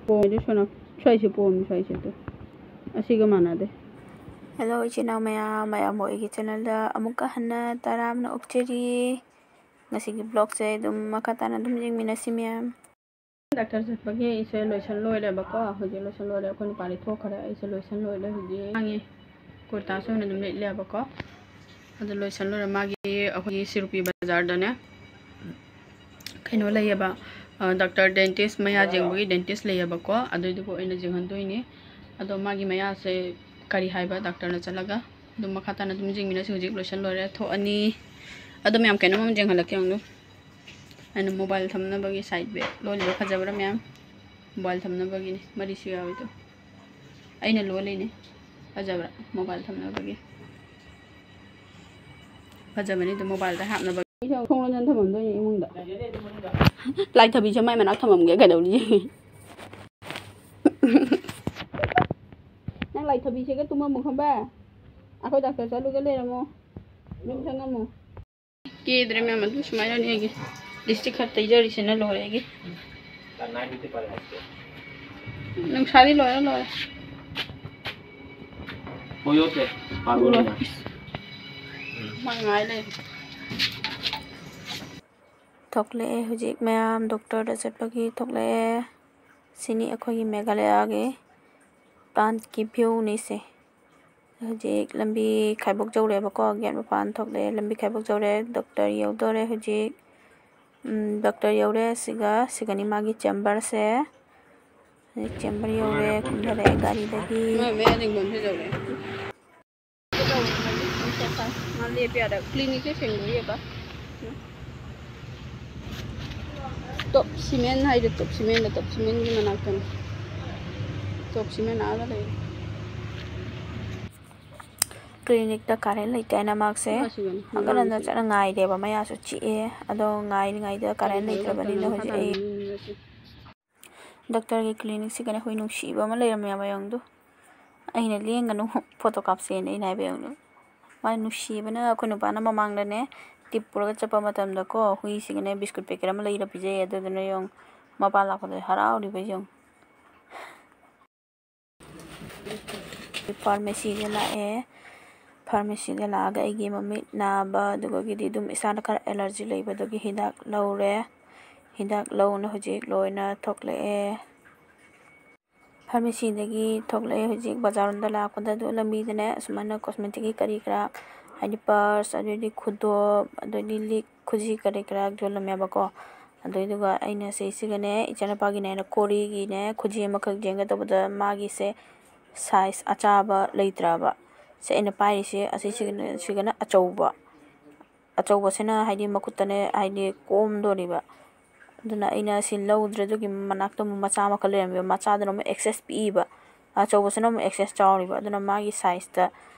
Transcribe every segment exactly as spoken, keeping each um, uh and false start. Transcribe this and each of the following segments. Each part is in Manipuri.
ꯄꯣꯝꯃꯤꯗꯨ ꯁꯣꯅꯝ꯫ ꯁ꯭ꯋꯥꯏꯁꯦ ꯄꯣꯝꯃꯤ, ꯁ꯭ꯋꯥꯏꯁꯦ ꯇꯨ꯫ ꯑꯁꯤꯒ ꯃꯥꯟꯅꯗꯦ꯫ Hello, ꯏꯆꯤꯟ ꯏꯅꯥꯎ ꯃꯌꯥꯝ, ꯃꯌꯥꯝꯕꯨ ꯑꯩꯒꯤ channelꯗ ꯑꯃꯨꯛꯀ ꯍꯟꯅ ꯇꯔꯥꯝꯅ ꯑꯣꯛꯆꯔꯤ꯫ ꯉꯁꯤꯒꯤ vlogꯁꯦ ꯑꯗꯨꯝ ꯃꯈꯥ ꯇꯥꯅ ꯑꯗꯨꯝ ꯌꯦꯡꯃꯤꯟꯅꯁꯤ ꯃꯌꯥꯝ꯫ ꯗꯥꯛꯇꯔ ꯆꯠꯄꯒꯤ ꯑꯩꯁꯦ ꯂꯣꯏꯁꯟ ꯂꯣꯏꯔꯦꯕꯀꯣ꯫ ꯍꯧꯖꯤꯛ ꯂꯣꯏꯁꯟ ꯂꯣꯏꯔꯦ꯫ ꯑꯩꯈꯣꯏ ꯅꯨꯄꯥꯗꯤ ꯊꯣꯛꯈ꯭ꯔꯦ꯫ ꯑꯩꯁꯦ ꯂꯣꯏꯁꯟ ꯂꯣꯏꯔꯦ꯫ ꯍꯧꯖꯤꯛ ꯍꯥꯡꯉꯤ꯫ ꯀꯨꯔꯇꯥꯁꯨ ꯑꯣꯏꯅ ꯑꯗꯨꯝ ꯂꯤꯠꯂꯦꯕꯀꯣ꯫ ꯑꯗꯨ ꯂꯣꯏꯁꯟ ꯂꯣꯏꯔꯦ꯫ ꯃꯥꯒꯤ ꯑꯩꯈꯣꯏꯒꯤ ꯁꯤꯔꯨꯄꯤ ꯕꯖꯥꯔꯗꯅꯦ ꯀꯩꯅꯣ ꯂꯩꯌꯦꯕ, ꯑ, ꯗꯥꯛꯇꯔ dentist, ꯃꯌꯥ ꯌꯦꯡꯕꯒꯤ dentist ꯂꯩꯌꯦꯕꯀꯣ꯫ ꯑꯗꯨꯏꯗꯨꯕꯨ ꯑꯣꯏꯅ ꯌꯦꯡꯍꯟꯗꯣꯏꯅꯤ꯫ ꯑꯗꯣ ꯃꯥꯒꯤ ꯃꯌꯥꯁꯦ ꯀꯔꯤ ꯍꯥꯏꯕ ꯗꯥꯛꯇꯔꯅ ꯆꯠꯂꯒ ꯑꯗꯨꯝ ꯃꯈꯥ ꯇꯥꯅ ꯑꯗꯨꯝ ꯌꯦꯡꯃꯤꯟꯅꯁꯤ꯫ ꯍꯧꯖꯤꯛ ꯂꯣꯏꯁꯟ ꯂꯣꯏꯔꯦ, ꯊꯣꯛꯑꯅꯤ꯫ ꯑꯗꯣ ꯃꯌꯥꯝ ꯀꯩꯅꯣꯝ ꯑꯃ ꯌꯦꯡꯍꯜꯂꯛꯀꯦ ꯌꯦꯡꯉꯨ꯫ ꯑꯩꯅ mobile ꯊꯝꯅꯕꯒꯤ side bag ꯂꯣꯜꯂꯤꯕ, ꯐꯖꯕ꯭ꯔꯥ ꯃꯌꯥꯝ? Mobile ꯊꯝꯅꯕꯒꯤꯅꯤ, ꯃꯔꯤꯁꯨ ꯌꯥꯎꯋꯤꯗꯣ꯫ ꯑꯩꯅ ꯂꯣꯜꯂꯤꯅꯤ꯫ ꯐꯖꯕ꯭ꯔꯥ? Mobile ꯊꯝꯅꯕꯒꯤ꯫ ꯐꯖꯕꯅꯤ ꯑꯗꯨ mobileꯗ ꯍꯥꯞꯅꯕ꯫ ꯑꯩꯁꯦ ꯊꯣꯡ ꯂꯣꯟꯖꯟ ꯊꯝꯃꯝꯗꯣꯏꯅꯦ ꯏꯃꯨꯡꯗ꯫ ꯂꯥꯏꯊꯕꯤꯁꯦ ꯃꯥꯏ ꯃꯅꯥꯛ ꯊꯝꯃꯝꯒꯦ ꯀꯩꯗꯧꯔꯤ? ꯅꯪ ꯂꯥꯏꯊꯕꯤꯁꯦꯒ ꯇꯨꯝꯃꯝꯃꯨ ꯈꯪꯕ꯭ꯔꯥ? ꯑꯩꯈꯣꯏ ꯗꯥꯛꯇꯔ ꯆꯠꯂꯨꯒꯦ ꯂꯩꯔꯝꯃꯣ꯫ ꯌꯨꯝ ꯁꯪꯉꯝꯃꯣ꯫ ꯀꯦꯗ꯭ꯔꯦ ꯃꯌꯥꯝ, ꯑꯗꯨꯝ ꯁꯨꯃꯥꯏꯅꯅꯦ ꯑꯩꯒꯤ lipstick ꯈꯔ ꯇꯩꯖꯔꯤꯁꯤꯅ ꯂꯣꯏꯔꯦ ꯑꯩꯒꯤ꯫ ꯅꯨꯡꯁꯥꯗꯤ ꯂꯣꯏꯔꯦ, ꯂꯣꯏꯔꯦ꯫ ꯃꯥ ꯉꯥꯏ ꯂꯩ꯫ ꯊꯣꯛꯂꯛꯑꯦ ꯍꯧꯖꯤꯛ ꯃꯌꯥꯝ, ꯗꯣꯛꯇꯔꯗ ꯆꯠꯄꯒꯤ ꯊꯣꯛꯂꯛꯑꯦ꯫ ꯁꯤꯅꯤ ꯑꯩꯈꯣꯏꯒꯤ ꯃꯦꯘꯥꯂꯌꯥꯒꯤ plantꯀꯤ viewꯅꯤꯁꯦ꯫ ꯍꯧꯖꯤꯛ ꯂꯝꯕꯤ ꯈꯥꯏꯕꯣꯛ ꯌꯧꯔꯦꯕꯀꯣ, gate ꯃꯄꯥꯟ ꯊꯣꯛꯂꯛꯑꯦ꯫ ꯂꯝꯕꯤ ꯈꯥꯏꯕꯣꯛ ꯌꯧꯔꯦ, ꯗꯣꯛꯇꯔ ꯌꯧꯗꯣꯔꯦ ꯍꯧꯖꯤꯛ꯫ ꯎꯝ, ꯗꯣꯛꯇꯔ ꯌꯧꯔꯦ꯫ ꯁꯤꯒ, ꯁꯤꯒꯅꯤ ꯃꯥꯒꯤ chamberꯁꯦ꯫ ꯍꯧꯖꯤꯛ chamber ꯌꯧꯔꯦ, ꯀꯨꯝꯊꯔꯛꯑꯦ ꯒꯥꯔꯤꯗꯒꯤ꯫ ꯃꯥ ꯃꯌꯥ ꯂꯦꯡꯐꯝꯁꯦ ꯌꯧꯔꯦ꯫ ꯃꯥ ꯂꯦꯞꯄ ꯌꯥꯗꯕ꯫ Clinicꯁꯦ ꯁꯦꯡꯗꯣꯛꯏꯕ꯫ Top Cement ꯍꯥꯏꯗꯣ, Top Cementꯗ, Top Cementꯒꯤ ꯃꯅꯥꯛꯇꯅꯤ꯫ Top Cement ꯑꯥꯗ ꯂꯩ꯫ Clinicꯇ current ꯂꯩꯇꯦ ꯍꯥꯏꯅ ꯃꯍꯥꯛꯁꯦ ꯃꯥ ꯁꯤꯕꯅꯤ꯫ ꯍꯪꯒꯠ ꯍꯟꯗ ꯃꯥ ꯆꯠꯅ ꯉꯥꯏꯔꯦꯕ꯫ ꯃꯌꯥꯁꯨ ꯆꯤꯛꯑꯦ꯫ ꯑꯗꯣ ꯉꯥꯏꯔꯤꯉꯩꯗ current ꯂꯩꯇ꯭ꯔꯕꯅꯤꯅ ꯍꯧꯖꯤꯛ ꯑꯩ ꯗꯣꯛꯇꯔꯒꯤ clinicꯁꯤꯒꯅꯦ ꯑꯩꯈꯣꯏ ꯅꯨꯡꯁꯤꯕ ꯑꯃ ꯂꯩꯔꯝꯃꯦ ꯃꯌꯣꯡꯗꯣ꯫ ꯑꯩꯅ "ꯂꯦꯡꯒꯅꯨ, photo ꯀꯥꯞꯁꯦꯅ" ꯑꯩꯅ ꯍꯥꯏꯕ ꯌꯦꯡꯉꯨ꯫ ꯃꯥꯅ ꯅꯨꯡꯁꯤꯕꯅ ꯑꯩꯈꯣꯏ ꯅꯨꯄꯥꯅ ꯃꯃꯥꯡꯗꯅꯦ tip ꯄꯨꯔꯒ ꯆꯠꯄ ꯃꯇꯝꯗꯀꯣ, ꯍꯨꯏꯁꯤꯒꯅꯦ biscuit packet ꯑꯃ ꯂꯩꯔ ꯄꯤꯖꯩ꯫ ꯑꯗꯨꯗꯨꯅ ꯌꯦꯡꯉꯨ, ꯃꯄꯥ ꯂꯥꯛꯄꯗ ꯍꯔꯥꯎꯔꯤꯕ ꯌꯦꯡꯉꯨ꯫ ꯐꯥꯔꯃꯥꯁꯤꯗ ꯂꯥꯛꯑꯦ꯫ ꯐꯥꯔꯃꯥꯁꯤꯗ ꯂꯥꯛꯑꯒ ꯑꯩꯒꯤ ꯃꯃꯤꯠ ꯅꯥꯕ, ꯑꯗꯨꯒꯒꯤꯗꯤ ꯑꯗꯨꯝ ꯏꯁꯥꯗ ꯈꯔ ꯑꯦꯂꯔꯖꯤ ꯂꯩꯕꯗꯨꯒꯤ ꯍꯤꯗꯥꯛ ꯂꯧꯔꯦ꯫ ꯍꯤꯗꯥꯛ ꯂꯧꯅ ꯍꯧꯖꯤꯛ ꯂꯣꯏꯅ ꯊꯣꯛꯂꯛꯑꯦ꯫ ꯐꯥꯔꯃꯥꯁꯤꯗꯒꯤ ꯊꯣꯛꯂꯛꯑꯦ ꯍꯧꯖꯤꯛ ꯕꯖꯥꯔ ꯔꯣꯝꯗ ꯂꯥꯛꯄꯗ꯫ ꯑꯗꯨ ꯂꯝꯕꯤꯗꯅꯦ ꯑꯁꯨꯃꯥꯏꯅ ꯀꯣꯁꯃꯦꯇꯤꯛꯀꯤ ꯀꯔꯤ ꯀꯔꯥ, ꯍꯥꯏꯗꯤ ꯄꯔꯁ, ꯑꯗꯩꯗꯤ ꯈꯨꯗꯣꯞ, ꯑꯗꯩꯗꯤ ꯂꯤꯛ, ꯈꯨꯖꯤ ꯀꯔꯤ ꯀꯔꯥ ꯌꯣꯜꯂꯝꯃꯦꯕꯀꯣ꯫ ꯑꯗꯨꯏꯗꯨꯒ ꯑꯩꯅ ꯁꯤꯁꯤꯒꯅꯦ, ꯏꯆꯥꯅꯨꯄꯥꯒꯤꯅꯦ ꯍꯥꯏꯅ ꯀꯣꯔꯤꯒꯤꯅꯦ ꯈꯨꯖꯤ ꯑꯃꯈꯛ ꯌꯦꯡꯒꯦ ꯇꯧꯕꯗ, ꯃꯥꯒꯤꯁꯦ ꯁꯥꯏꯖ ꯑꯆꯥꯕ ꯂꯩꯇ꯭ꯔꯕ꯫ ꯁꯦ ꯑꯩꯅ ꯄꯥꯏꯔꯤꯁꯦ ꯑꯁꯤꯁꯤꯒꯅ, ꯁꯤꯒꯅ ꯑꯆꯧꯕ꯫ ꯑꯆꯧꯕꯁꯤꯅ ꯍꯥꯏꯗꯤ ꯃꯈꯨꯠꯇꯅꯦ ꯍꯥꯏꯗꯤ ꯀꯣꯝꯗꯣꯔꯤꯕ꯫ ꯑꯗꯨꯅ ꯑꯩꯅ ꯁꯤ ꯂꯧꯗ꯭ꯔꯦ꯫ ꯑꯗꯨꯒꯤ ꯃꯅꯥꯛꯇ ꯑꯃꯨꯛ ꯃꯆꯥ ꯑꯃꯈꯛ ꯂꯩꯔꯝꯃꯦꯕ꯫ ꯃꯆꯥꯗꯨꯅ ꯑꯃꯨꯛ ꯑꯦꯛꯁꯦꯁ ꯄꯤꯛꯏꯕ, ꯑꯆꯧꯕꯁꯤꯅ ꯑꯃꯨꯛ ꯑꯦꯛꯁꯦꯁ ꯆꯥꯎꯔꯤꯕ꯫ ꯑꯗꯨꯅ ꯃꯥꯒꯤ ꯁꯥꯏꯖꯇ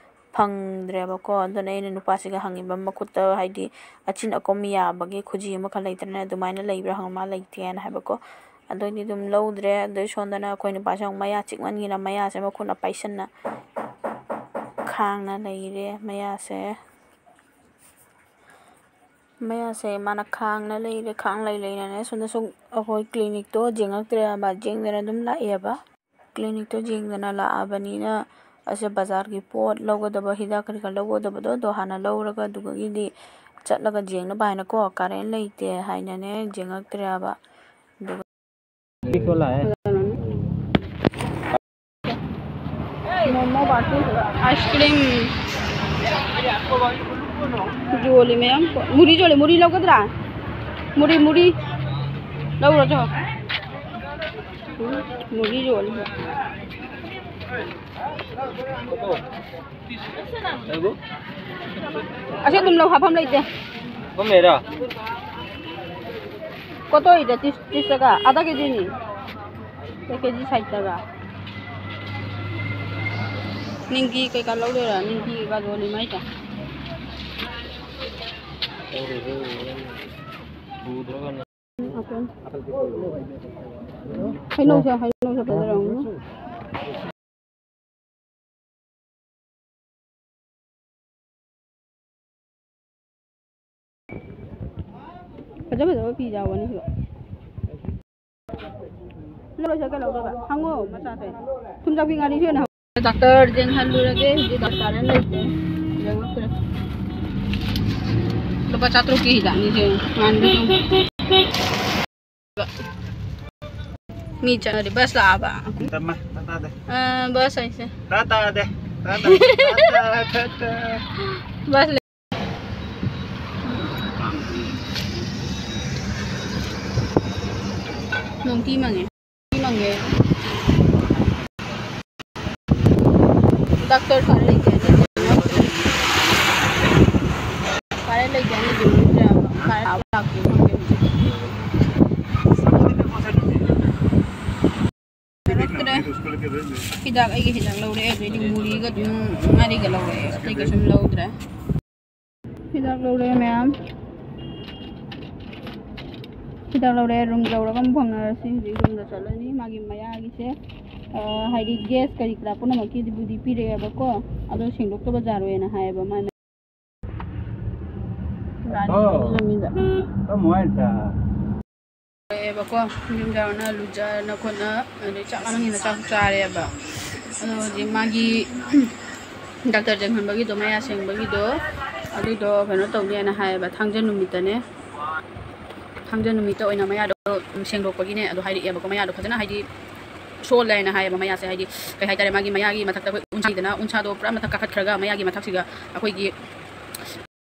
ꯐꯪꯗ꯭ꯔꯦꯕꯀꯣ꯫ ꯑꯗꯨꯅ ꯑꯩꯅ ꯅꯨꯄꯥꯁꯤꯒ ꯍꯪꯉꯤꯕ, ꯃꯈꯨꯠꯇ ꯍꯥꯏꯗꯤ ꯑꯆꯤꯟ ꯑꯀꯣꯝ ꯌꯥꯕꯒꯤ ꯈꯨꯖꯤ ꯑꯃꯈꯛ ꯂꯩꯇ꯭ꯔꯅꯦ, ꯑꯗꯨꯃꯥꯏꯅ ꯂꯩꯕ꯭ꯔꯥ ꯍꯪꯉ, ꯃꯥ ꯂꯩꯇꯦꯅ ꯍꯥꯏꯕꯀꯣ꯫ ꯑꯗꯨꯏꯗꯤ ꯑꯗꯨꯝ ꯂꯧꯗ꯭ꯔꯦ꯫ ꯑꯗꯨꯏ ꯁꯣꯝꯗꯅ ꯑꯩꯈꯣꯏ ꯅꯨꯄꯥꯁꯦ ꯑꯃꯨꯛ ꯃꯌꯥ ꯆꯤꯛꯃꯟꯒꯤꯅ ꯃꯌꯥꯁꯦ ꯃꯈꯨꯠꯅ ꯄꯥꯏꯁꯟꯅ ꯈꯥꯡꯅ ꯂꯩꯔꯦ꯫ ꯃꯌꯥꯁꯦ, ꯃꯌꯥꯁꯦ ꯃꯥꯅ ꯈꯥꯡꯅ ꯂꯩꯔꯦ꯫ ꯈꯥꯡ ꯂꯩ ꯂꯩꯅꯅꯦ ꯁꯣꯝꯗꯁꯨ ꯑꯩꯈꯣꯏ ꯀ꯭ꯂꯤꯅꯤꯛꯇꯣ ꯌꯦꯡꯉꯛꯇ꯭ꯔꯦꯕ, ꯌꯦꯡꯗꯅ ꯑꯗꯨꯝ ꯂꯥꯛꯑꯦꯕ꯫ ꯀ꯭ꯂꯤꯅꯤꯛꯇꯣ ꯌꯦꯡꯗꯅ ꯂꯥꯛꯑꯕꯅꯤꯅ ꯑꯁꯦ ꯕꯖꯥꯔꯒꯤ ꯄꯣꯠ ꯂꯧꯒꯗꯕ, ꯍꯤꯗꯥꯛ ꯀꯔꯤ ꯀꯔꯥ ꯂꯧꯒꯗꯕꯗꯣ ꯑꯗꯣ ꯍꯥꯟꯅ ꯂꯧꯔꯒ ꯑꯗꯨꯒꯒꯤꯗꯤ ꯆꯠꯂꯒ ꯌꯦꯡꯅꯕ ꯍꯥꯏꯅꯀꯣ꯫ ꯀꯔꯦꯟ ꯂꯩꯇꯦ ꯍꯥꯏꯅꯅꯦ ꯌꯦꯡꯉꯛꯇ꯭ꯔꯦꯕ꯫ ꯑꯗꯨꯒ ꯃꯣꯃꯣ ꯕꯥꯇꯤ, ꯑꯥꯏꯁ ꯀ꯭ꯔꯤꯝ ꯌꯣꯜꯂꯤ ꯃꯌꯥꯝ꯫ ꯃꯨꯔꯤ ꯌꯣꯜꯂꯤ, ꯃꯨꯔꯤ ꯂꯧꯒꯗ꯭ꯔꯥ? ꯃꯨꯔꯤ, ꯃꯨꯔꯤ ꯂꯧꯔꯣ ꯆꯣ꯫ ꯎꯝ, ꯃꯨꯔꯤ ꯌꯣꯜꯂꯤ꯫ ꯑꯁꯤ ꯑꯗꯨꯝ ꯂꯧ, ꯍꯥꯞꯐꯝ ꯂꯩꯇꯦ꯫ ꯀꯣꯇꯣꯏꯗ ꯇꯤꯁ, ꯇꯤꯁꯇꯒ ꯑꯗꯥ ꯀꯦꯖꯤꯅꯤ꯫ ꯀꯦꯖꯤ ꯁꯥꯏꯠꯇꯒ꯫ ꯅꯤꯡꯒꯤ ꯀꯩꯀꯥ ꯂꯧꯗꯣꯏꯔꯥ? ꯅꯤꯡꯒꯤ ꯒꯥꯖꯣ ꯅꯤꯃꯥꯏꯇ꯫ ꯍꯩꯅꯧꯁꯦ, ꯍꯩꯅꯧꯁꯦ ꯐꯖꯔꯝꯒꯅꯤ꯫ ꯐꯖ ꯐꯖꯕ ꯐꯤ ꯌꯥꯎꯕꯅꯤ ꯁꯤꯗ꯫ ꯂꯧꯔꯣꯏꯁꯦ ꯀꯩ ꯂꯧꯗꯣꯏꯕ? ꯍꯪꯉꯣ ꯃꯆꯥꯁꯦ꯫ ꯊꯨꯝꯖꯥꯛꯄꯤ ꯉꯥꯔꯤꯁꯨ ꯌꯣꯟꯅ ꯗꯥꯛꯇꯔ ꯌꯦꯡꯍꯜꯂꯨꯔꯒꯦ꯫ ꯍꯧꯖꯤꯛ ꯗꯥꯛꯇꯔ ꯂꯩꯇꯦ, ꯌꯦꯡꯉꯛꯇ꯭ꯔꯦ꯫ ꯂꯨꯄꯥ ꯆꯥꯇ꯭ꯔꯨꯛꯀꯤ ꯍꯤꯗꯥꯛꯅꯤ ꯁꯦ꯫ ꯉꯥꯟꯕ ꯁꯨꯝ꯫ ꯃꯤ ꯆꯪꯉꯗꯤ ꯕꯁ ꯂꯥꯛꯑꯕ꯫ ꯇꯝꯃ, ꯇꯥ ꯇꯥꯗꯦ꯫ ꯑ, ꯕꯁ ꯍꯥꯏꯁꯦ꯫ ꯇꯥ ꯇꯥꯗꯦ꯫ ꯇꯥ ꯇꯥꯗꯦ꯫ ꯇꯥ ꯇꯥ, ꯇꯥ ꯇꯥ꯫ ꯕꯁ ꯂꯩ-, ꯅꯣꯡꯊꯤ ꯃꯪꯉꯦ꯫ ꯅꯣꯡꯊꯤ ꯃꯪꯉꯦ꯫ ꯗꯥꯛꯇꯔ ꯀꯥꯏ ꯂꯩꯒꯦ? ꯀꯥꯏ ꯂꯩꯒꯦ? ꯀꯥꯏ ꯂꯥꯛꯄ ꯈꯪꯗꯦ ꯍꯧꯖꯤꯛ꯫ ꯌꯧꯔꯛꯇ꯭ꯔꯦ꯫ ꯍꯤꯗꯥꯛ, ꯑꯩꯒꯤ ꯍꯤꯗꯥꯛ ꯂꯧꯔꯦ, ꯑꯗꯩꯗꯤ ꯃꯨꯔꯤꯒ ꯑꯗꯨꯝ ꯉꯥꯔꯤꯒ ꯂꯧꯔꯦ, ꯑꯇꯩ ꯀꯩꯁꯨꯝ ꯂꯧꯗ꯭ꯔꯦ꯫ ꯍꯤꯗꯥꯛ ꯂꯧꯔꯦ ꯃꯌꯥꯝ꯫ ꯍꯤꯗꯥꯛ ꯂꯧꯔꯦ, ꯔꯨꯝ ꯌꯧꯔꯒ ꯑꯃꯨꯛ ꯐꯪꯅꯔꯁꯤ꯫ ꯍꯧꯖꯤꯛ ꯔꯨꯝꯗ ꯆꯠꯂꯅꯤ꯫ ꯃꯥꯒꯤ ꯃꯌꯥꯒꯤꯁꯦ, ꯑ, ꯍꯥꯏꯗꯤ ꯒꯦꯁ ꯀꯔꯤ ꯀꯔꯥ ꯄꯨꯝꯅꯃꯛꯀꯤꯕꯨꯗꯤ ꯄꯤꯔꯛꯑꯦꯕꯀꯣ, ꯑꯗꯣ ꯁꯦꯡꯗꯣꯛꯇꯕ ꯌꯥꯔꯣꯏꯅ ꯍꯥꯏꯌꯦꯕ ꯃꯥꯏ ꯃꯌꯥ-, ꯑꯣ꯫ ꯃꯤꯗ꯫ ꯀꯃꯥꯏꯅ ꯇꯧ-, ꯂꯩꯌꯦꯕꯀꯣ, ꯌꯨꯝꯖꯥꯎꯅ ꯂꯨꯖꯅ ꯈꯣꯠꯅ, ꯑꯗꯩ ꯆꯥꯛ ꯂꯥꯝꯃꯟꯒꯤꯅ ꯆꯥꯛꯁꯨ ꯆꯥꯔꯦꯕ꯫ ꯑꯗꯣ ꯍꯧꯖꯤꯛ ꯃꯥꯒꯤ ꯗꯥꯛꯇꯔ ꯌꯦꯡꯍꯟꯕꯒꯤꯗꯣ, ꯃꯌꯥ ꯁꯦꯡꯕꯒꯤꯗꯣ, ꯑꯗꯨꯗꯣ ꯀꯩꯅꯣ ꯇꯧꯅꯦꯅ ꯍꯥꯏꯌꯦꯕ, ꯊꯥꯡꯖ ꯅꯨꯃꯤꯠꯇꯅꯦ꯫ ꯊꯥꯡꯖ ꯅꯨꯃꯤꯠꯇ ꯑꯣꯏꯅ ꯃꯌꯥꯗꯣ, ꯎꯝ, ꯁꯦꯡꯗꯣꯛꯄꯒꯤꯅꯦ꯫ ꯑꯗꯣ ꯍꯥꯏꯔꯛꯑꯦꯕꯀꯣ, ꯃꯌꯥꯗꯣ ꯐꯖꯅ ꯍꯥꯏꯗꯤ ꯁꯣꯜꯂꯦ ꯍꯥꯏꯅ ꯍꯥꯏꯌꯦꯕ꯫ ꯃꯌꯥꯁꯦ ꯍꯥꯏꯗꯤ ꯀꯩ ꯍꯥꯏꯇꯥꯔꯦ, ꯃꯥꯒꯤ ꯃꯌꯥꯒꯤ ꯃꯊꯛꯇ ꯑꯩꯈꯣꯏ ꯎꯟꯁꯥꯗꯅ, ꯎꯟꯁꯥꯗꯣ ꯄꯨꯔꯥ ꯃꯊꯛ ꯀꯥꯈꯠꯈ꯭ꯔꯒ ꯃꯌꯥꯒꯤ ꯃꯊꯛꯁꯤꯒ ꯑꯩꯈꯣꯏꯒꯤ,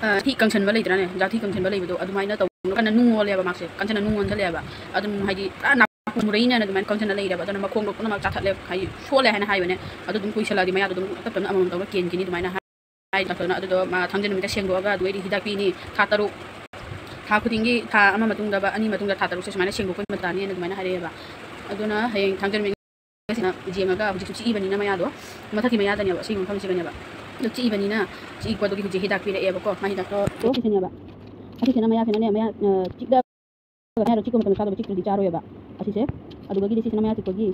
ꯑ, ꯊꯤ ꯀꯪꯁꯟꯕ ꯂꯩꯇ꯭ꯔꯥꯅꯦ, ꯖꯥꯊꯤ ꯀꯪꯁꯟꯕ ꯂꯩꯕꯗꯣ ꯑꯗꯨꯃꯥꯏꯅ ꯇꯧꯕ꯫ ꯀꯟꯅ ꯅꯨꯡ ꯑꯣꯜꯂꯦꯕ ꯃꯥꯁꯦ, ꯀꯟꯅ ꯅꯨꯡ ꯑꯣꯟꯁꯜꯂꯦꯕ꯫ ꯑꯗꯨꯝ ꯍꯥꯏꯗꯤ ꯄꯨꯔꯥ ꯅꯥꯄꯨ ꯃꯨꯔꯩꯅ ꯑꯗꯨꯃꯥꯏꯅ ꯀꯪꯁꯟꯅ ꯂꯩꯔꯦꯕ꯫ ꯑꯗꯨꯅ ꯃꯈꯣꯡꯗꯣ ꯄꯨꯝꯅꯃꯛ ꯆꯥꯊꯠꯂꯦ, ꯍꯥꯏꯗꯤ ꯁꯣꯜꯂꯦ ꯍꯥꯏꯅ ꯍꯥꯏꯕꯅꯦ꯫ ꯑꯗꯨ ꯑꯗꯨꯝ ꯀꯨꯏꯁꯜꯂꯛꯑꯗꯤ ꯃꯌꯥꯗꯣ ꯑꯗꯨꯝ ꯇꯞ ꯇꯞꯅ ꯑꯃꯃꯝ ꯇꯧꯔꯒ ꯀꯦꯟꯈꯤꯅꯤ ꯑꯗꯨꯃꯥꯏꯅ ꯍꯥꯏ꯫ ꯍꯥꯏ ꯗꯥꯛꯇꯔꯅ꯫ ꯑꯗꯨꯗꯣ ꯃꯥ ꯊꯥꯡꯖ ꯅꯨꯃꯤꯠꯇ ꯁꯦꯡꯗꯣꯛꯑꯒ ꯑꯗꯨꯒꯩꯗꯤ ꯍꯤꯗꯥꯛ ꯄꯤꯅꯤ꯫ ꯊꯥ ꯇꯔꯨꯛ, ꯊꯥ ꯈꯨꯗꯤꯡꯒꯤ, ꯊꯥ ꯑꯃ ꯃꯇꯨꯡꯗ, ꯑꯅꯤ ꯃꯇꯨꯡꯗ, ꯊꯥ ꯇꯔꯨꯛꯁꯦ ꯁꯨꯃꯥꯏꯅ ꯁꯦꯡꯗꯣꯛꯄꯒꯤ ꯃꯇꯝꯅꯤꯅ ꯑꯗꯨꯃꯥꯏꯅ ꯍꯥꯏꯔꯛꯑꯦꯕ꯫ ꯑꯗꯨꯅ ꯍꯌꯦꯡ ꯊꯥꯡꯖ ꯅꯨꯃꯤꯠꯁꯤꯅ ꯌꯦꯡꯉꯒ, ꯍꯧꯖꯤꯛꯁꯨ ꯆꯤꯛꯏꯕꯅꯤꯅ ꯃꯌꯥꯗꯣ, ꯃꯊꯛꯀꯤ ꯃꯌꯥꯗꯅꯦꯕ, ꯁꯤꯒꯤ ꯃꯐꯝꯁꯤꯒꯅꯦꯕ꯫ ꯑꯗꯨ ꯆꯤꯛꯏꯕꯅꯤꯅ, ꯆꯤꯛꯄꯗꯨꯒꯤ ꯍꯧꯖꯤꯛ ꯍꯤꯗꯥꯛ ꯄꯤꯔꯛꯑꯦꯕꯀꯣ꯫ ꯃꯥ ꯍꯤꯗꯥꯛꯇꯣ ꯁꯤꯁꯤꯅꯦꯕ꯫ ꯑꯁꯤꯁꯤꯅ ꯃꯌꯥꯁꯤꯅꯅꯦ, ꯃꯌꯥ, ꯑ, ꯆꯤꯛꯗ ꯃꯌꯥꯗꯣ ꯆꯤꯛꯄ ꯃꯇꯝꯗ ꯆꯥꯗꯕ ꯆꯤꯛꯇ꯭ꯔꯗꯤ ꯆꯥꯔꯣꯏꯕ꯫ ꯑꯁꯤꯁꯦ꯫ ꯑꯗꯨꯗꯒꯤꯗꯤ ꯁꯤꯁꯤꯅ ꯃꯌꯥ ꯆꯤꯛꯄꯒꯤ꯫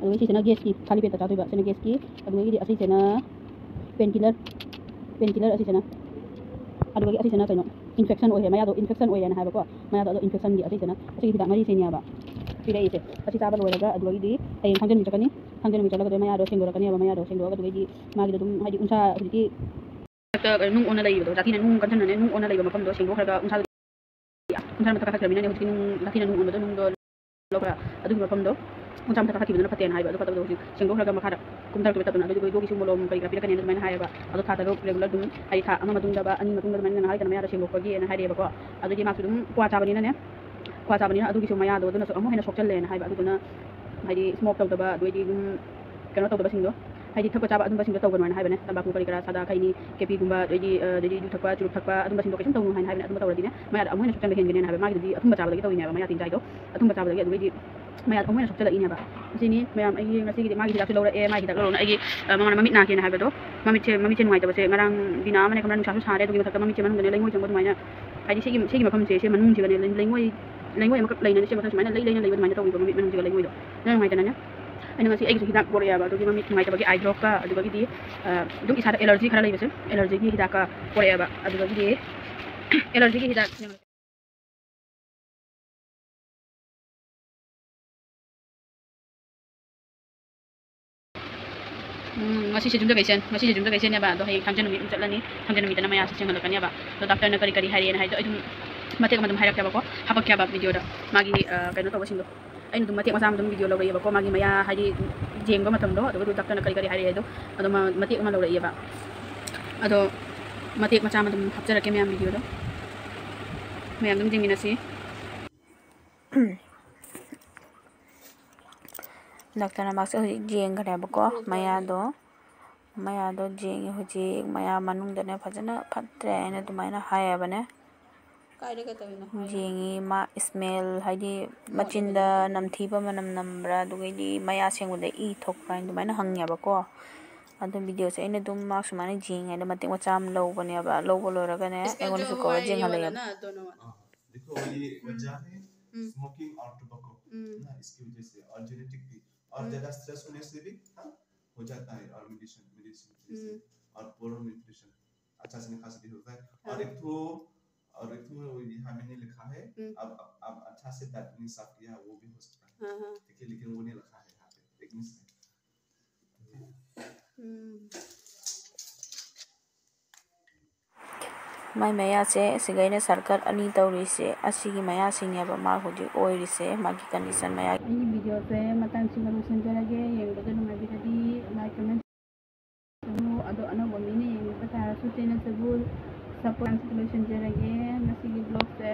ꯑꯗꯨꯒ ꯁꯤꯁꯤꯅ ꯒꯦꯁꯀꯤ, ꯈꯥꯂꯤ ꯄꯦꯠꯇ ꯆꯥꯗꯣꯏꯕ꯫ ꯁꯤꯅ ꯒꯦꯁꯀꯤ꯫ ꯑꯗꯨꯗꯒꯤꯗꯤ ꯑꯁꯤꯁꯤꯅ ꯄꯦꯟ ꯀꯤꯂꯔ꯫ ꯄꯦꯟ ꯀꯤꯂꯔ ꯑꯁꯤꯁꯤꯅ꯫ ꯑꯗꯨꯗꯒꯤ ꯑꯁꯤꯁꯤꯅ ꯀꯩꯅꯣ, ꯏꯟꯐꯦꯛꯁꯟ ꯑꯣꯏꯔꯦ꯫ ꯃꯌꯥꯗꯣ ꯏꯟꯐꯦꯛꯁꯟ ꯑꯣꯏꯔꯦꯅ ꯍꯥꯏꯕꯀꯣ꯫ ꯃꯌꯥꯗꯣ ꯑꯗꯣ ꯏꯟꯐꯦꯛꯁꯟꯒꯤ ꯑꯁꯤꯁꯤꯅ, ꯑꯁꯤꯒꯤ ꯍꯤꯗꯥꯛ ꯃꯔꯤꯁꯤꯅꯦꯕ ꯄꯤꯔꯛꯏꯁꯦ꯫ ꯑꯁꯤ ꯆꯥꯕ ꯂꯣꯏꯔꯒ ꯑꯗꯨꯗꯒꯤꯗꯤ ꯍꯌꯦꯡ ꯊꯥꯡꯖ ꯅꯨꯃꯤꯠ ꯆꯠꯀꯅꯤ꯫ ꯊꯥꯡꯖ ꯅꯨꯃꯤꯠ ꯆꯠꯂꯒꯗꯣ ꯃꯌꯥꯗꯣ ꯁꯦꯡꯗꯣꯔꯛꯀꯅꯦꯕ, ꯃꯌꯥꯗꯣ ꯁꯦꯡꯗꯣꯛꯑꯒ ꯑꯗꯨꯒꯩꯗꯤ ꯃꯥꯒꯤꯗꯣ ꯑꯗꯨꯝ ꯍꯥꯏꯗꯤ ꯎꯟꯁꯥ ꯍꯧꯖꯤꯛꯀꯤ ꯃꯊꯛꯇ ꯅꯨꯡ ꯑꯣꯟꯅ ꯂꯩꯕꯗꯣ, ꯖꯥꯇꯤꯅ ꯅꯨꯡ ꯀꯟꯁꯟꯅꯅꯦ, ꯅꯨꯡ ꯑꯣꯟꯅ ꯂꯩꯕ ꯃꯐꯝꯗꯣ ꯁꯦꯡꯗꯣꯛꯈ꯭ꯔꯒ ꯎꯟꯁꯥ ꯎꯟꯁꯥ ꯃꯊꯛ ꯀꯥꯈꯠꯈ꯭ꯔꯕꯅꯤꯅꯅꯦ ꯍꯧꯖꯤꯛꯀꯤ ꯅꯨꯡ, ꯖꯥꯇꯤꯅ ꯅꯨꯡ ꯑꯣꯟꯕꯗꯣ ꯅꯨꯡꯗꯣ ꯂꯧꯈ꯭ꯔ ꯑꯗꯨꯒꯤ ꯃꯐꯝꯗꯣ ꯎꯟꯁꯥ ꯃꯊꯛ ꯀꯥꯈꯠꯈꯤꯕꯗꯨꯅ ꯐꯠꯇꯦꯅ ꯍꯥꯏꯕ꯫ ꯑꯗꯨ ꯐꯠꯇꯕꯗꯣ ꯍꯧꯖꯤꯛ ꯁꯦꯡꯗꯣꯛꯈ꯭ꯔꯒ ꯃꯈꯥꯗ ꯀꯨꯝꯊꯔꯛꯇꯣꯏꯕ ꯇꯞ ꯇꯞꯅ꯫ ꯑꯗꯨꯗꯨꯒ ꯏꯕꯣꯛꯀꯤꯁꯨ ꯃꯣꯂꯣꯝ ꯀꯔꯤ ꯀꯔꯥ ꯄꯤꯔꯛꯀꯅꯤ ꯑꯗꯨꯃꯥꯏꯅ ꯍꯥꯏꯌꯦꯕ꯫ ꯑꯗꯣ ꯊꯥ ꯇꯔꯨꯛ regular ꯑꯗꯨꯝ ꯍꯥꯏꯗꯤ ꯊꯥ ꯑꯃ ꯃꯇꯨꯡꯗ ꯕ ꯑꯅꯤ ꯃꯇꯨꯡꯗ ꯑꯗꯨꯃꯥꯏꯅ ꯅꯍꯥꯟꯋꯥꯏ ꯀꯩꯅꯣ ꯃꯌꯥꯗꯣ ꯁꯦꯡꯗꯣꯛꯄꯒꯤꯅ ꯍꯥꯏꯔꯛꯑꯦꯕꯀꯣ꯫ ꯑꯗꯨꯗꯤ ꯃꯥꯁꯨ ꯑꯗꯨꯝ ꯀ꯭ꯋꯥ ꯆꯥꯕꯅꯤꯅꯅꯦ, ꯀ꯭ꯋꯥ ꯆꯥꯕꯅꯤꯅ ꯑꯗꯨꯒꯤꯁꯨ ꯃꯌꯥꯗꯣ ꯑꯗꯨꯅꯁꯨ ꯑꯃꯨꯛ ꯍꯦꯟꯅ ꯁꯣꯛꯆꯜꯂꯦꯅ ꯍꯥꯏꯕ꯫ ꯑꯗꯨꯗꯨꯅ ꯍꯥꯏꯗꯤ smoke ꯇꯧꯗꯕ, ꯑꯗꯨꯗꯩꯗꯤ ꯑꯗꯨꯝ ꯀꯩꯅꯣ ꯇꯧꯗꯕꯁꯤꯡꯗꯣ, ꯍꯥꯏꯗꯤ ꯊꯛꯄ ꯆꯥꯕ ꯑꯗꯨꯝꯕꯁꯤꯡꯗꯣ ꯇꯧꯒꯅꯨ ꯍꯥꯏꯅ ꯍꯥꯏꯕꯅꯦ꯫ ꯇꯝꯕꯥꯀꯨ ꯀꯔꯤ ꯀꯔꯥ, ꯁꯥꯗꯥ, ꯈꯩꯅꯤ, ꯀꯦꯄꯤꯒꯨꯝꯕ, ꯑꯗꯩꯗꯤ ꯑ, ꯑꯗꯩꯗꯤ ꯌꯨ ꯊꯛꯄ, ꯆꯨꯔꯨꯞ ꯊꯛꯄ ꯑꯗꯨꯝꯕꯁꯤꯡꯗꯣ ꯀꯩꯁꯨꯝ ꯇꯧꯅꯨ ꯍꯥꯏꯅ ꯍꯥꯏꯕꯅꯦ꯫ ꯑꯗꯨꯝꯕ ꯇꯧꯔꯗꯤꯅꯦ ꯃꯌꯥꯗ ꯑꯃꯨꯛ ꯍꯦꯟꯅ ꯁꯣꯛꯆꯟꯕ ꯍꯦꯟꯒꯅꯦꯅ ꯍꯥꯏꯕ꯫ ꯃꯥꯒꯤꯗꯨꯗꯤ ꯑꯊꯨꯝꯕ ꯆꯥꯕꯗꯒꯤ ꯇꯧꯔꯤꯅꯦꯕ ꯃꯌꯥ ꯇꯤꯟ ꯆꯥꯏꯗꯣ꯫ ꯑꯊꯨꯝꯕ ꯆꯥꯕꯗꯒꯤ ꯑꯗꯨꯗꯩꯗꯤ ꯃꯌꯥ ꯑꯃꯨꯛ ꯍꯦꯟꯅ ꯁꯣꯛꯆꯜꯂꯛꯏꯅꯦꯕ꯫ ꯑꯁꯤꯅꯤ ꯃꯌꯥꯝ ꯑꯩꯒꯤ ꯉꯁꯤꯒꯤꯗꯤ ꯃꯥꯒꯤ ꯍꯤꯗꯥꯛꯁꯨ ꯂꯧꯔꯛꯑꯦ꯫ ꯃꯥꯒꯤ ꯍꯤꯗꯥꯛ ꯂꯧꯔꯛꯑꯒ ꯑꯩꯒꯤ ꯑ, ꯃꯉꯣꯟꯗ ꯃꯃꯤꯠ ꯅꯥꯒꯦꯅ ꯍꯥꯏꯕꯗꯣ, ꯃꯃꯤꯠꯁꯦ, ꯃꯃꯤꯠꯁꯦ ꯅꯨꯡꯉꯥꯏꯇꯕꯁꯦ ꯉꯔꯥꯡ ꯗꯤꯅꯥ ꯑꯃꯅꯦ ꯈꯪꯕ꯭ꯔꯥ, ꯅꯨꯡꯁꯥꯁꯨ ꯁꯥꯔꯦ, ꯑꯗꯨꯒꯤ ꯃꯊꯛꯇ ꯃꯃꯤꯠꯁꯦ ꯃꯅꯨꯡꯗꯅꯦ ꯂꯩꯉꯣꯏ ꯆꯪꯕ ꯑꯗꯨꯃꯥꯏꯅ, ꯍꯥꯏꯗꯤ ꯁꯤꯒꯤ, ꯁꯤꯒꯤ ꯃꯐꯝꯁꯦ, ꯁꯤ ꯃꯅꯨꯡꯁꯤꯒꯅꯦ ꯂꯩ-, ꯂꯩꯉꯣꯏ, ꯂꯩꯉꯣꯏ ꯑꯃꯈꯛ ꯂꯩꯅꯅꯦ ꯁꯤ ꯃꯊꯛ ꯁꯨꯃꯥꯏꯅ ꯂꯩ ꯂꯩꯅ ꯂꯩꯕ ꯑꯗꯨꯃꯥꯏꯅ ꯇꯧꯕꯤꯕ ꯃꯃꯤꯠ ꯃꯅꯨꯡꯁꯤꯒ ꯂꯩꯉꯣꯏꯗꯣ꯫ ꯑꯗꯨꯅ ꯅꯨꯡꯉꯥꯏꯇꯅꯅꯦ ꯑꯩꯅ ꯉꯁꯤ ꯑꯩꯒꯤꯁꯨ ꯍꯤꯗꯥꯛ ꯄꯣꯔꯛꯑꯦꯕ꯫ ꯑꯗꯨꯒꯤ ꯃꯃꯤꯠ ꯅꯨꯡꯉꯥꯏꯇꯕꯒꯤ eye dropꯀ, ꯑꯗꯨꯗꯒꯤꯗꯤ ꯑ, ꯑꯗꯨꯝ ꯏꯁꯥꯗ allergy ꯈꯔ ꯂꯩꯕꯁꯦ, allergyꯒꯤ ꯍꯤꯗꯥꯛꯀ ꯄꯣꯔꯛꯑꯦꯕ꯫ ꯑꯗꯨꯗꯒꯤꯗꯤ allergyꯒꯤ ꯍꯤꯗꯥꯛ ꯎꯝ, ꯉꯁꯤꯁꯦ ꯌꯨꯝꯖꯀꯩꯁꯦꯟ, ꯉꯁꯤꯁꯦ ꯌꯨꯝꯖꯀꯩꯁꯦꯟꯅꯦꯕ꯫ ꯑꯗꯣ ꯍꯌꯦꯡ ꯊꯥꯡꯖ ꯅꯨꯃꯤꯠ ꯑꯃꯨꯛ ꯆꯠꯂꯅꯤ꯫ ꯊꯥꯡꯖ ꯅꯨꯃꯤꯠꯇꯅ ꯃꯌꯥꯁꯦ ꯁꯦꯡꯍꯜꯂꯛꯀꯅꯦꯕ꯫ ꯑꯗꯣ doctorꯅ ꯀꯔꯤ ꯀꯔꯤ ꯍꯥꯏꯔꯛꯑꯦꯅ ꯍꯥꯏꯗꯣ ꯑꯩ ꯑꯗꯨꯝ ꯃꯇꯦꯛ ꯑꯃ ꯑꯗꯨꯝ ꯍꯥꯏꯔꯛꯀꯦꯕꯀꯣ, ꯍꯥꯄꯛꯀꯦꯕ videoꯗ꯫ ꯃꯥꯒꯤ ꯑ, ꯀꯩꯅꯣ ꯇꯧꯕꯁꯤꯡꯗꯣ ꯑꯩꯅ ꯑꯗꯨꯝ ꯃꯇꯦꯛ ꯃꯆꯥ ꯑꯃ ꯑꯗꯨꯝ video ꯂꯧꯔꯛꯑꯦꯕꯀꯣ꯫ ꯃꯥꯒꯤ ꯃꯌꯥ ꯍꯥꯏꯗꯤ ꯌꯦꯡꯕ ꯃꯇꯝꯗꯣ, ꯑꯗꯨꯒ doctorꯅ ꯀꯔꯤ ꯀꯔꯤ ꯍꯥꯏꯔꯛꯑꯦ ꯍꯥꯏꯗꯣ ꯑꯗꯨꯝ ꯃꯇꯦꯛ ꯑꯃ ꯂꯧꯔꯛꯑꯦꯕ꯫ ꯑꯗꯣ ꯃꯇꯦꯛ ꯃꯆꯥ ꯑꯃ ꯑꯗꯨꯝ ꯍꯥꯞꯆꯔꯛꯀꯦ ꯃꯌꯥꯝ videoꯗ꯫ ꯃꯌꯥꯝ ꯑꯗꯨꯝ ꯌꯦꯡꯃꯤꯟꯅꯁꯤ꯫ Doctorꯅ ꯃꯥꯁꯦ ꯍꯧꯖꯤꯛ ꯌꯦꯡꯈ꯭ꯔꯦꯕꯀꯣ ꯃꯌꯥꯗꯣ꯫ ꯃꯌꯥꯗꯣ ꯌꯦꯡꯉꯤ ꯍꯧꯖꯤꯛ꯫ ꯃꯌꯥ ꯃꯅꯨꯡꯗꯅꯦ ꯐꯖꯅ ꯐꯠꯇ꯭ꯔꯦ ꯍꯥꯏꯅ ꯑꯗꯨꯃꯥꯏꯅ ꯍꯥꯏꯌꯦꯕꯅꯦ꯫ ꯀꯥꯏꯗꯒ ꯇꯧꯔꯤꯅꯣ ꯍꯥꯏꯔꯣ? ꯌꯦꯡꯉꯤ ꯃꯥ smell ꯍꯥꯏꯗꯤ ꯃꯆꯤꯟꯗ ꯅꯝꯊꯤꯕ ꯃꯅꯝ ꯅꯝꯕ꯭ꯔꯥ, ꯑꯗꯨꯒꯩꯗꯤ ꯃꯌꯥ ꯁꯦꯡꯕꯗ ꯏ ꯊꯣꯛꯄ꯭ꯔꯥ ꯍꯥꯏꯅ ꯑꯗꯨꯃꯥꯏꯅ ꯍꯪꯉꯦꯕꯀꯣ꯫ ꯑꯗꯣ videoꯁꯦ ꯑꯩꯅ ꯑꯗꯨꯝ ꯃꯥ ꯁꯨꯃꯥꯏꯅ ꯌꯦꯡꯉꯦ ꯍꯥꯏꯅ ꯃꯇꯦꯛ ꯃꯆꯥ ꯑꯃ ꯂꯧꯕꯅꯦꯕ꯫ ꯂꯧꯕ ꯂꯣꯏꯔꯒꯅꯦ ꯑꯩꯉꯣꯟꯗꯁꯨ cover ꯌꯦꯡꯍꯜꯂꯛꯑꯦꯕ꯫ हाँ, देखो, ये वजह है हम्म। Smoking और tobacco, हम्म। ना, इसकी वजह से, और genetic भी, और हम्म। ज्यादा stress होने से भी, हाँ, हो जाता है, और medicine, medicine, medicine, हम्म। और poor nutrition, अच्छा से नहीं खा सकते होता है। हाँ। और एक तो, और एक तो यहाँ मैंने लिखा है, हम्म। अब, अब, अब अच्छा से दांत नहीं साफ किया, वो भी हो सकता है। हाँ, हाँ। ठीक है, लेकिन वो नहीं लिखा है यहाँ पे, एक miss है। ꯃꯥꯏ ꯃꯌꯥꯁꯦ ꯁꯤꯒ ꯑꯩꯅ ꯁꯔꯀꯠ ꯑꯅꯤ ꯇꯧꯔꯤꯁꯦ, ꯑꯁꯤꯒꯤ ꯃꯌꯥꯁꯤꯅꯦꯕ ꯃꯥ ꯍꯧꯖꯤꯛ ꯑꯣꯏꯔꯤꯁꯦ, ꯃꯥꯒꯤ ꯀꯟꯗꯤꯁꯟ ꯃꯌꯥ꯫ ꯑꯩꯒꯤ ꯚꯤꯗꯤꯑꯣꯁꯦ ꯃꯇꯥꯡꯁꯤꯒ ꯂꯣꯏꯁꯤꯟꯖꯔꯒꯦ꯫ ꯌꯦꯡꯕꯗ ꯅꯨꯡꯉꯥꯏꯕꯤꯔꯗꯤ ꯂꯥꯏꯛ, ꯀꯃꯦꯟ, ꯑꯗꯣ ꯑꯅꯧꯕ ꯃꯤꯅ ꯌꯦꯡꯅꯤꯡꯕ ꯇꯥꯔꯁꯨ ꯆꯦꯅꯦꯜꯁꯤꯕꯨ ꯁꯞꯄꯣꯔꯠ ꯂꯣꯏꯁꯤꯟꯖꯔꯒꯦ꯫ ꯉꯁꯤꯒꯤ ꯕ꯭ꯂꯣꯛꯁꯦ